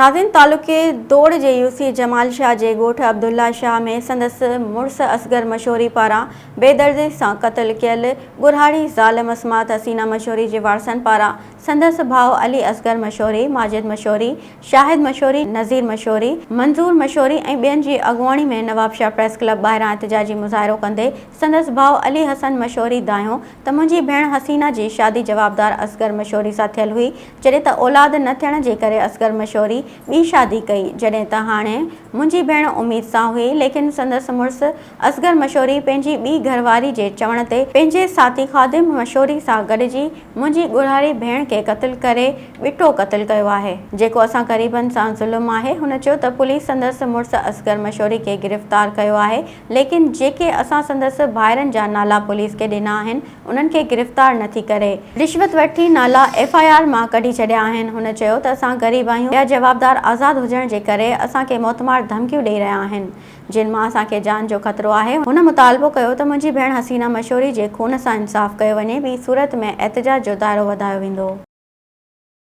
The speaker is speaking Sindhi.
ناظرين تعلقي دوڙ جي يوسي جمال شاهه جي ڳوٺ عبدالله شاهه ۾ سندس مڙس اصغر مشوري پاران بيدردي سان قتل ڪيل ڳورهاڙي زال مسمات حسينه مشوري جي وارثن پاران سندس ڀاء علي اصغر مشوري، ماجد مشوري، شاهد مشوري، نذير مشوري، منظور مشوري ۽ ٻين جي اڳواڻي ۾ نوابشاهه پريس ڪلب ٻاهران احتجاجي مظاهرو ڪندي سندس ڀاء علي حسن مشوري دانهيو ته منهنجي ڀيڻ حسينه جي شادي جوابدار اصغر مشوري سان ٿيل هئي جڏهن ته اولاد نه ٿيڻ جي ڪري اصغر مشوري ٻي شادي ڪئي جڏهن ته هاڻي منهنجي ڀيڻ اميد سان هئي ليڪن سندس مڙس اصغر مشوري پنهنجي ٻي گهرواري جي چوڻ تي پنهنجي ساٿي خادم مشوري سان گڏجي منهنجي ڳورهاري ڀيڻ کي قتل ڪري ٻٽو قتل ڪيو آهي جيڪو اسان غريبن سان ظلم آهي هن چيو ته پوليس سندس مڙس اصغر مشوري کي گرفتار ڪيو آهي ليڪن جيڪي اسان سندس ڀائرن جا نالا پوليس کي ڏنا آهن انهن کي گرفتار نه ٿي ڪري رشوت وٺي نالا ايف I R مان ڪڍي ڇڏيا آهن هن چيو ته اسان غريب آهيون ٻيا جوابدار آزاد هجڻ جي ڪري اسان کي موتمار ڌمڪيون ڏئي رهيا آهن جن مان اسان کي جان جو خطرو آهي هن مطالبو ڪيو ته منهنجي ڀيڻ حسينه مشوري جي خون سان انصاف ڪيو وڃي ٻي صورت ۾ احتجاج جو دائرو وڌايو ويندو.